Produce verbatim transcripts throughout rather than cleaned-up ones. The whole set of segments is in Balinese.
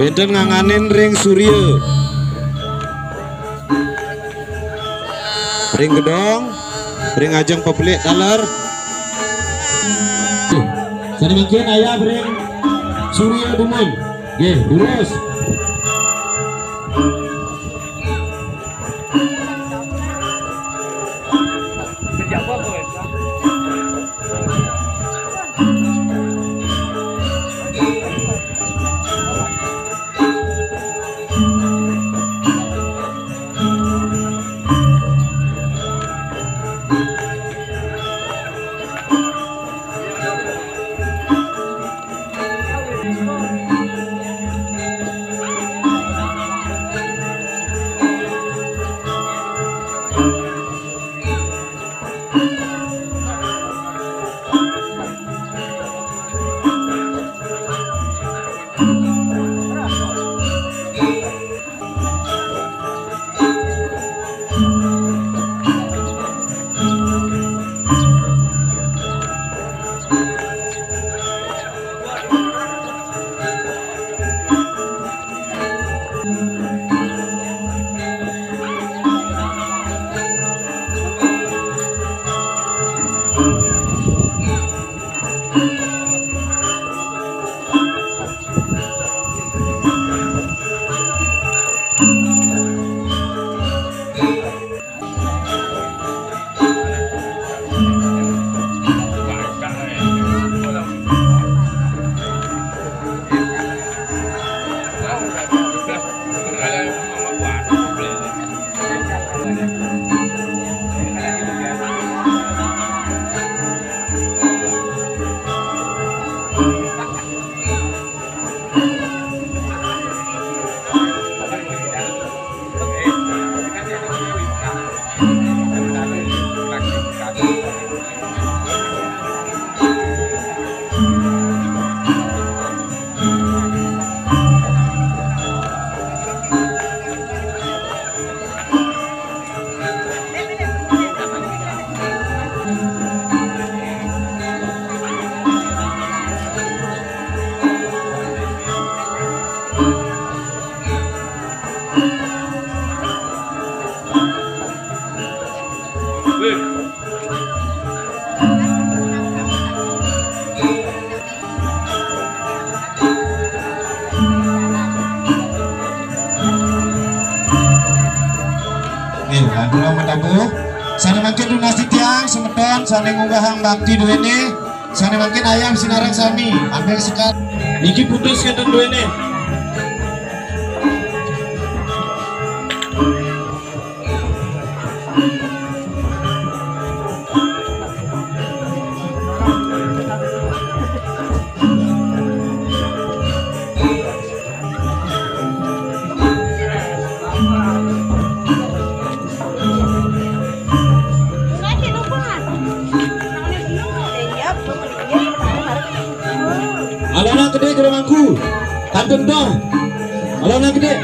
Wénten nganganin ring Surya. Ring gedong. Ring ajeng pabelih taler. Sane mangkin ayah ring Surya Dumun. Nggih, lurus. Nggih, ampura matabuh. Sane mangkin tunas titiang semeton sane ngunggahang bakti duene. Sane mangkin ayam sinareng sami. Ambil sekar. Niki putus kenten duene. Alana gede karo mangku. Kantun toh. Alana gede.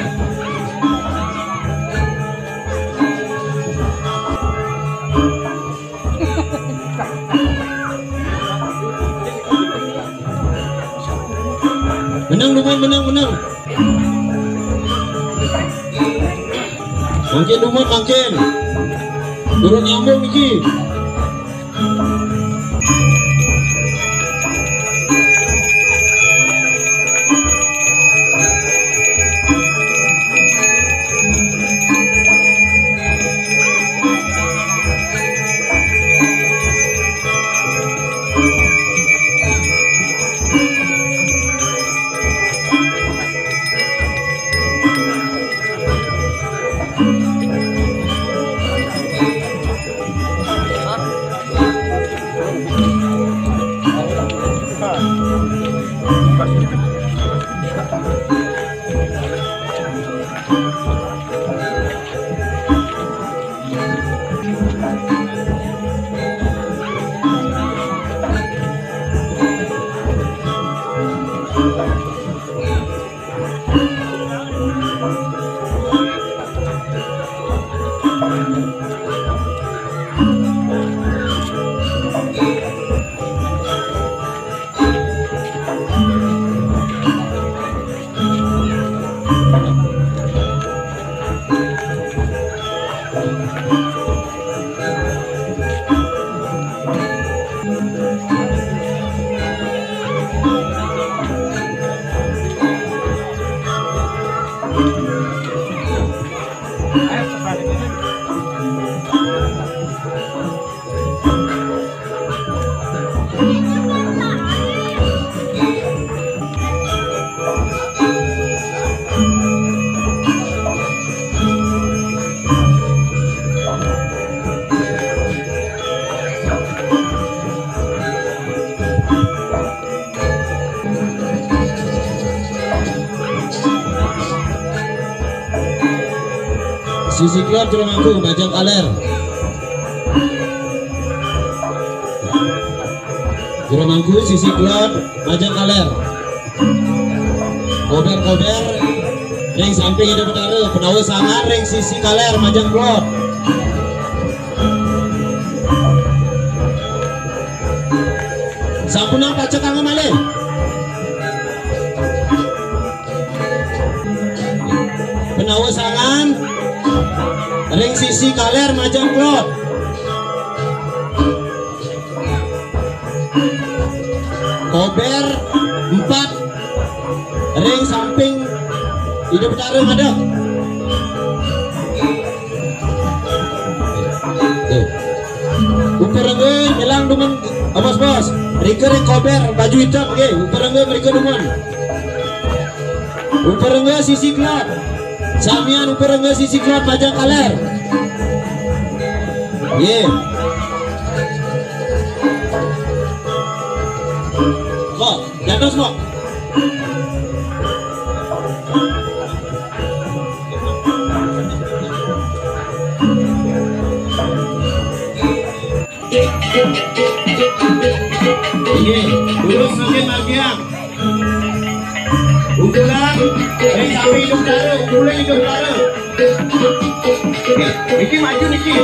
Menang, Dumun, menang, menang. Mangkin, Dumun, mangkin. Durung nyambung iki. Sisi kelod, jero mangku, majeng kaler. Jero mangku, sisi kelod, majeng kaler. Kober-kober ring samping Ida Betara, Pandawa Sangan ring sisi kaler, majeng kelod. Sampunang pacekang malih. Pandawa Sangan ring sisi kaler, majeng kelod. Kober empat ring samping Ida Betara ngadeg. Tuh. Umpara nggih, nyelang dumun, bos-bos. Rika ring kober, baju hitam, nggih. Umpara nggih, mrika dumun. Umpara nggih, sisi kelod. Samian umpara nggih, sisi kelod, majeng kaler. Nggih. Kok, jantos, kok. Iya, lurus, makin margiang. Unggulan, eh, sampai hidup dara, unggulan hidup dara. Niki maju niki.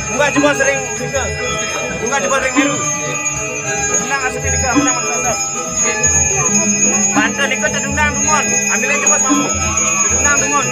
Bunga jebos ring, bunga jebos ring biru. Menang asap ini ke, menang asap. Banten ikut tedunang dumun. Ambilin jebos mampu. Tedunang dumun.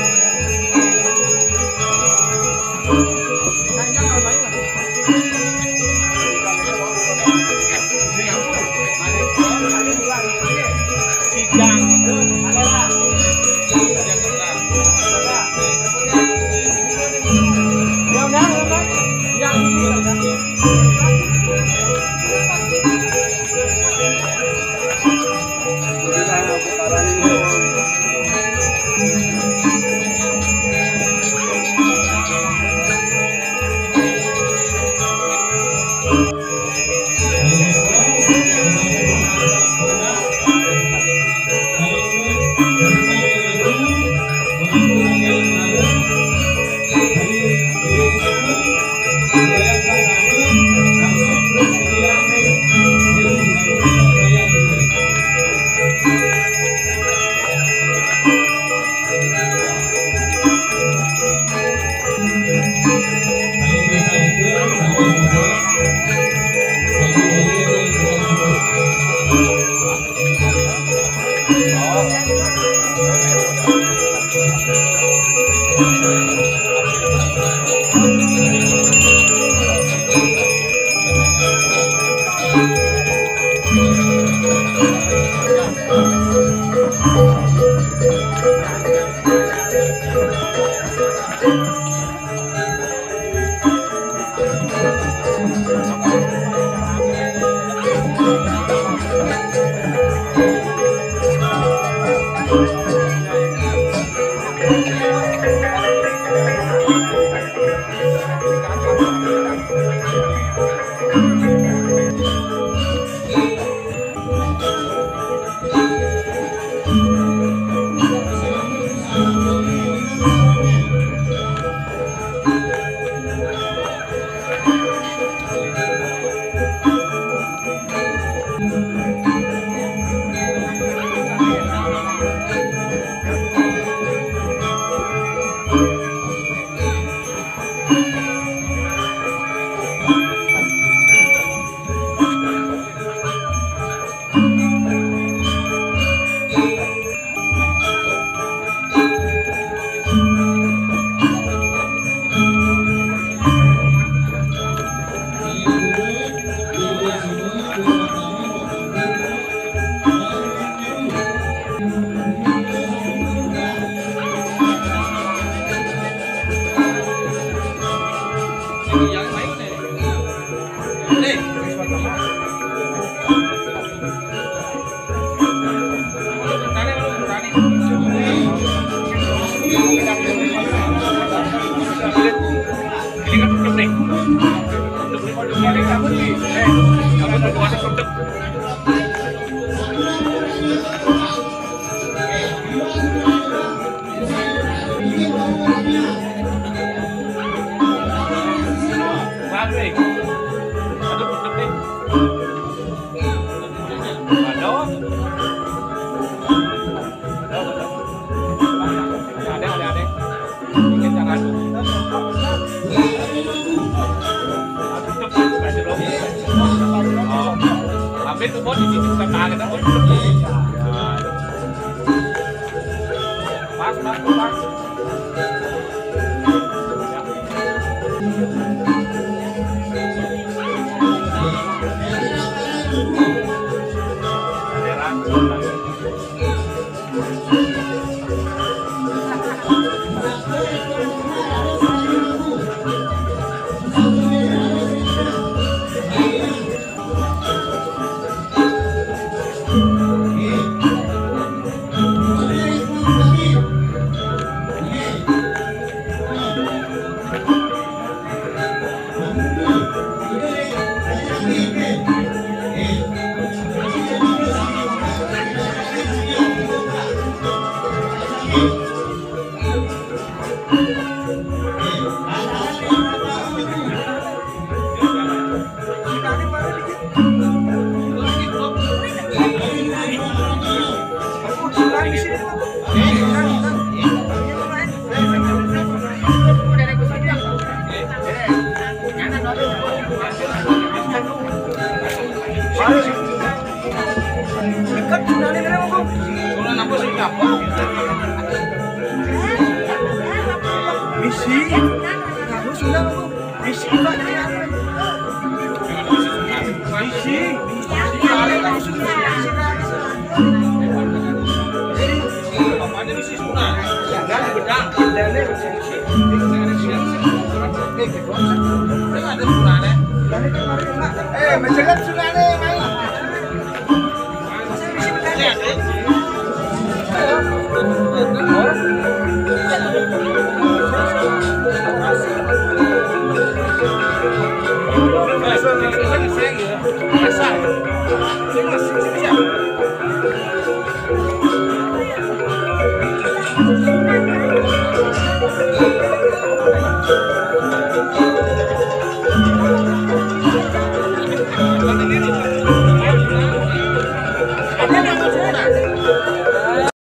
Aduh, aduh, aduh. Ada, ada, ada. Ini jangan. Hampir tuh, Bos, di sini bukan tangan, Bos. Pas, pas, pas. Dekat sunane kene, Bung. Sunane apa sing apa? Misi. Kamu sudah, Bung. Misi, Pak. Misi. Bapaknya misi sunat. Jangan bedang. Eh, menjelat sunane, mai.